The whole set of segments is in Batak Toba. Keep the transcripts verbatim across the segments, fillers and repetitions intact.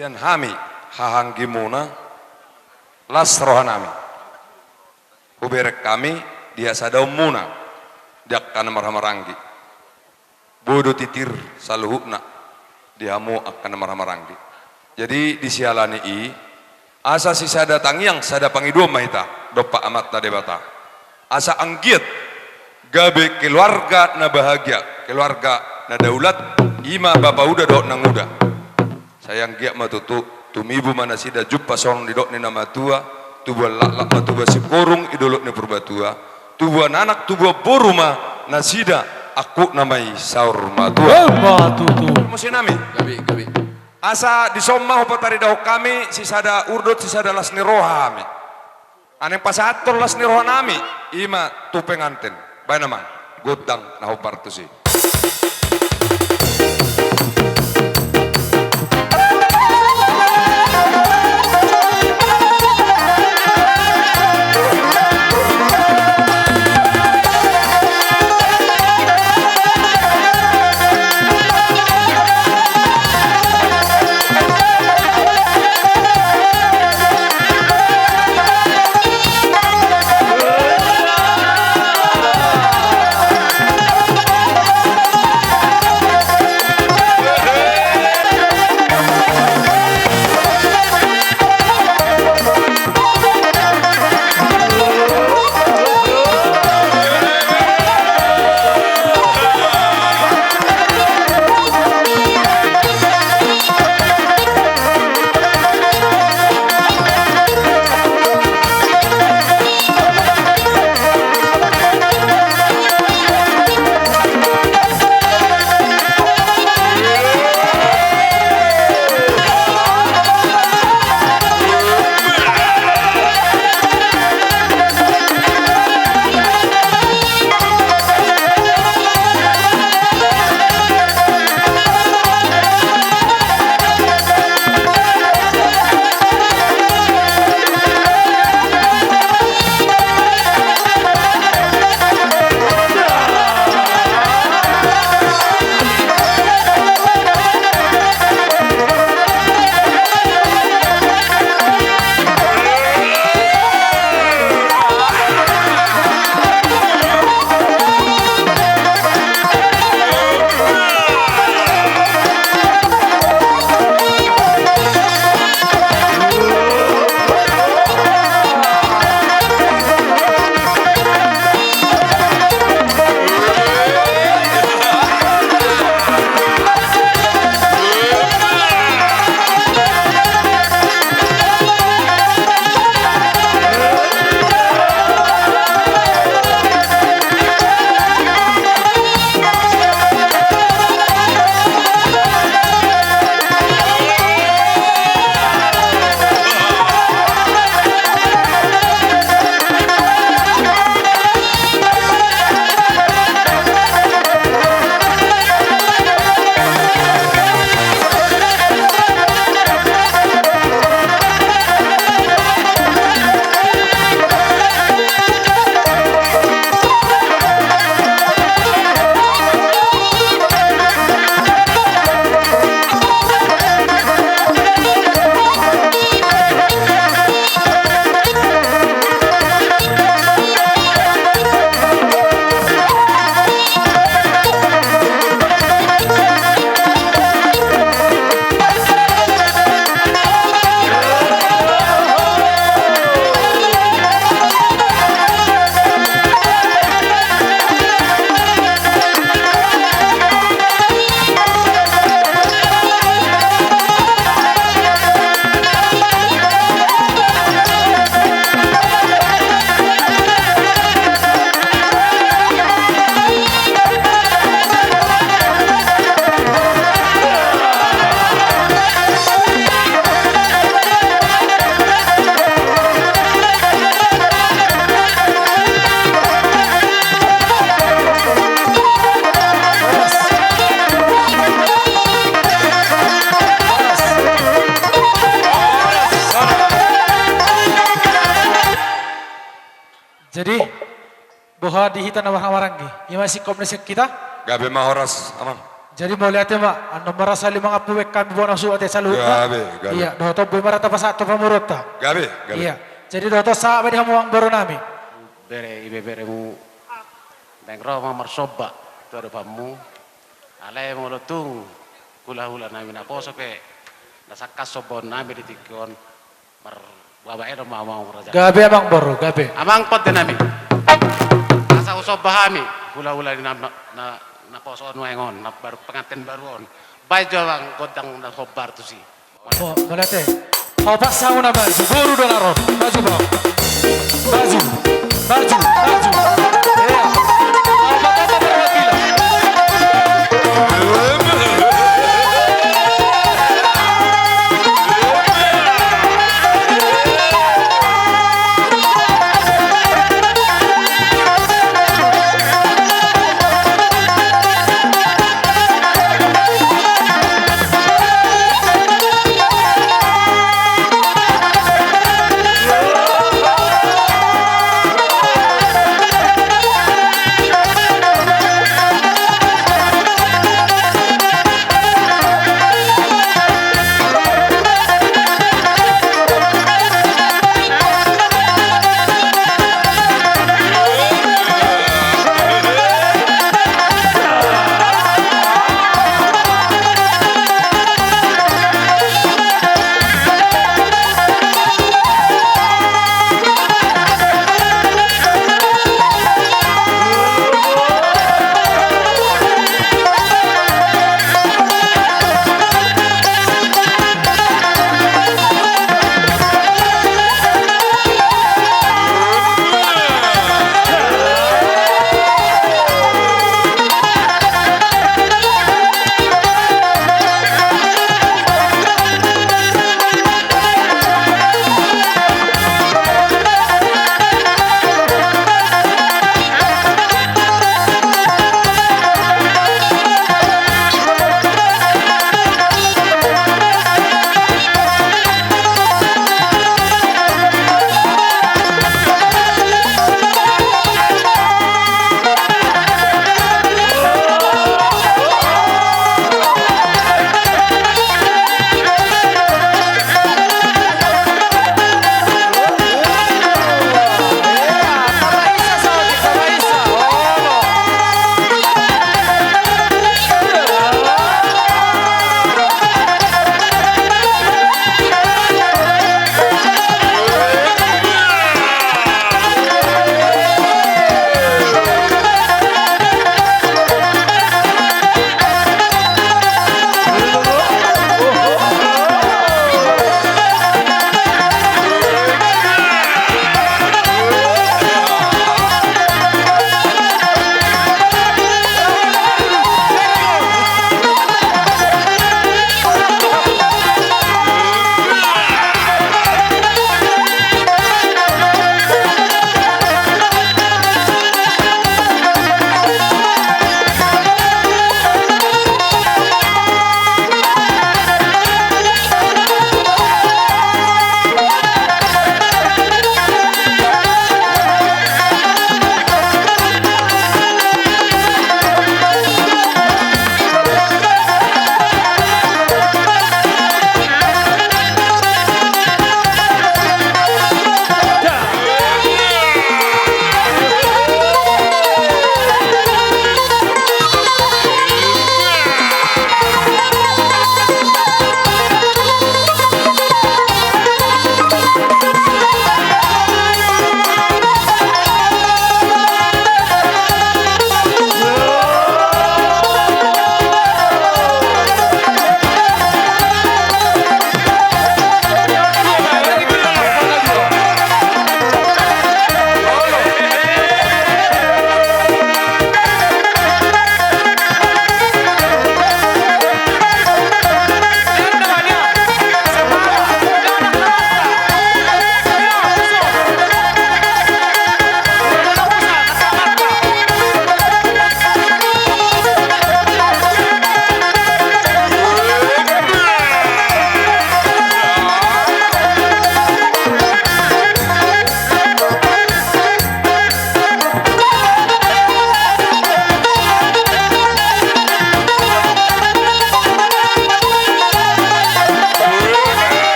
Sian hami hahaanggimuna, las rohanami hubereng hami di hasadaonmuna di angka na marhahamaranggi. Boi do titir saluhutna di hamu angka na marhahamaranggi. Jadi di siala ni i, asa sisada tangiang sada pangidoan ma hita dompak Amanta Debata, asa anggiat gabe keluarga na bahagia, keluarga na daulat, i ma bapauda dohot nanguda. Sai anggiat ma tutu, tumibu ma nasida, jumpang songon nidok ni na matua, tubuan laklak ma tubuan singkoru i dolok ni Purbatua, tubuan anak tubuan boru ma nasida, angkup nama i saur matua. Emma tutu. Muse nami. Gabe, gabe. Asa dison ma hupataridahon hami sisada urdot, sisada las ni roha hami. Naeng pasahathon las ni rohanami, i ma tu penganten. Baen amang gondang na hombar tusi. Jadi, boha di hita na marhahamaranggi? Ima singkop ni sian hita. Gabe ma, horas amang. Jadi mauliate ma, annon marasa lima ngappu baen hami bona suat e saluhutna. Gabe, gabe. Iya, dohot on boi ma ra tapasahat tu pamoruonta. Gabe, gabe. Iya. Jadi dohot on sahat ma di hamu amang boru nami. Bere, ibeberemu. Naeng ro ma marsomba tu adopanmu. Alai molo tung hulahula nami naposo pe na sangkap sombaon nami di tingki on. Mar-, babaen do ma amang raja. Gabe amang boru, gabe. Amang pande nami. Asa husomba hami hulahula ni na, na, naposo nuaeng on, na baru pengantin baru on. Baen jo amang gondang na hombar tusi. Mo-, mauliate. Ho pas hamu na maju, boru do na ro. Maju bang. Maju. Maju, maju. Iya. Apa kata perwakilan?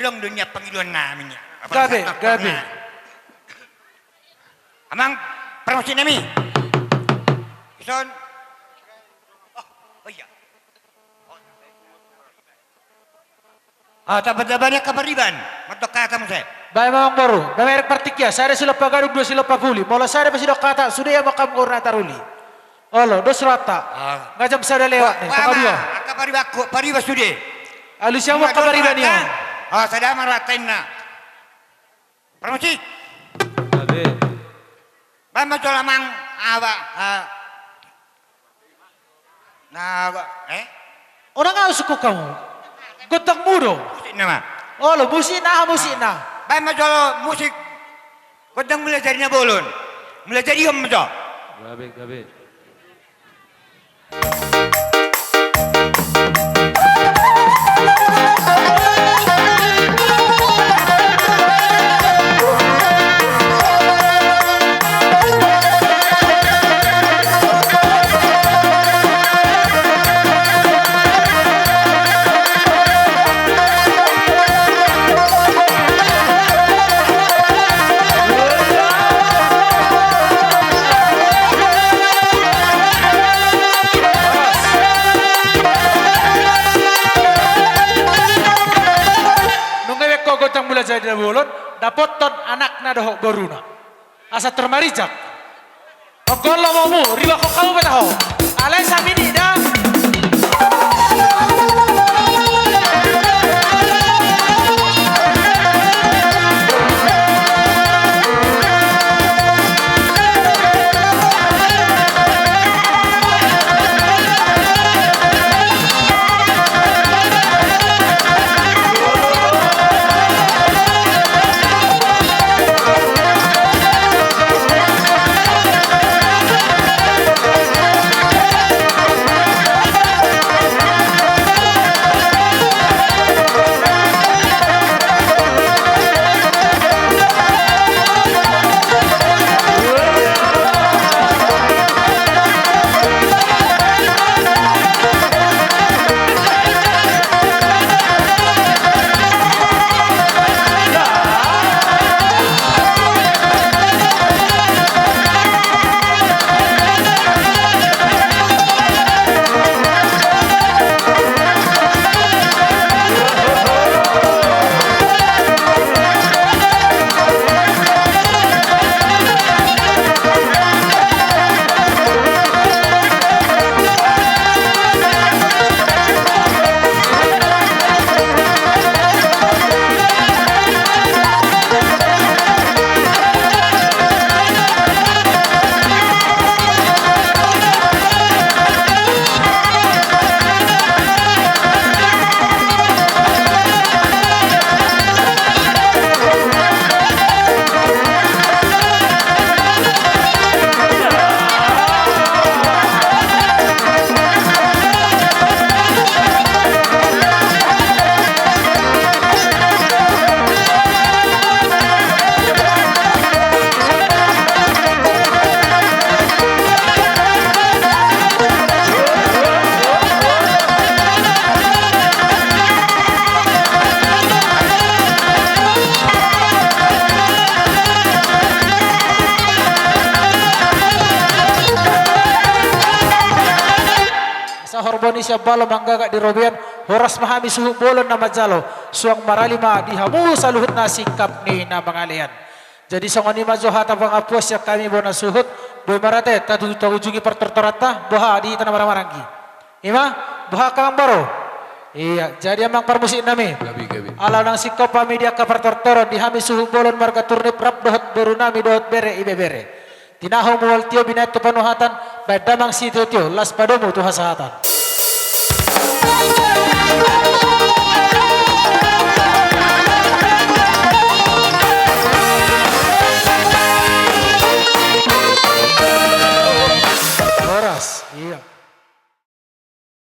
Tong dunia pangidoan nami nia. Gabe, gabe. Amang parmusik nami. Ison. Oh, oh iya. Ah, tapadaban ni angka pariban. Mantap kata muse. Baen ma amang boru, baen ma erek partingkian, sada silompa gadung, dua silompa puli. Molo sada pe sidok hata, sude ia mangkam gorna taruli. Olo, dos rohanta. Ah. Nga jam sada lewat ni, tanggal dua. Angka paribanku, pariban sude. Alusi hamu angka pariban i. Ah, sada ma rohanta inna. Parmusik. Baen ma jolo amang, ah, ba, ah. Na, eh? Unang au sungkun hamu. Gondang mudo. Musik nama. Olo, musik na, musik na. Baen ma jolo musik. Gondang Mulajadi Nabolon. Mulajadi on ma jolo. Gabe, gabe. Nunga dibaen ho gondang Mulajadi Nabolon, dapothon anakna dohot boruna. Asa tor marinjak. Onggo lomomu, ribanghon hamu pe taho. Alai saminit da. Asa horbo ni sian balo manggagak di robean, horas ma hami suhut bolon na manjalo, suang marali ma di hamu saluhutna singkap ni na mangalean. Jadi songon i ma jo hata pangampuan sian hami bona suhut, boi ma rade, tatu-, taujungi partortoranta, boha di hita na marhahamaranggi. I ma, boha angka amang boru. Iya, jadi amang parmusik nami. Gabe, gabe. Ala unang singkop hami di angka partortoron, di hami suhut bolon marga Turnip rap dohot boru nami dohot bere ibebere. Tinahu mual tio binahen tu panuhatan, baen damang sitiotio, las padomu tu hasahatan.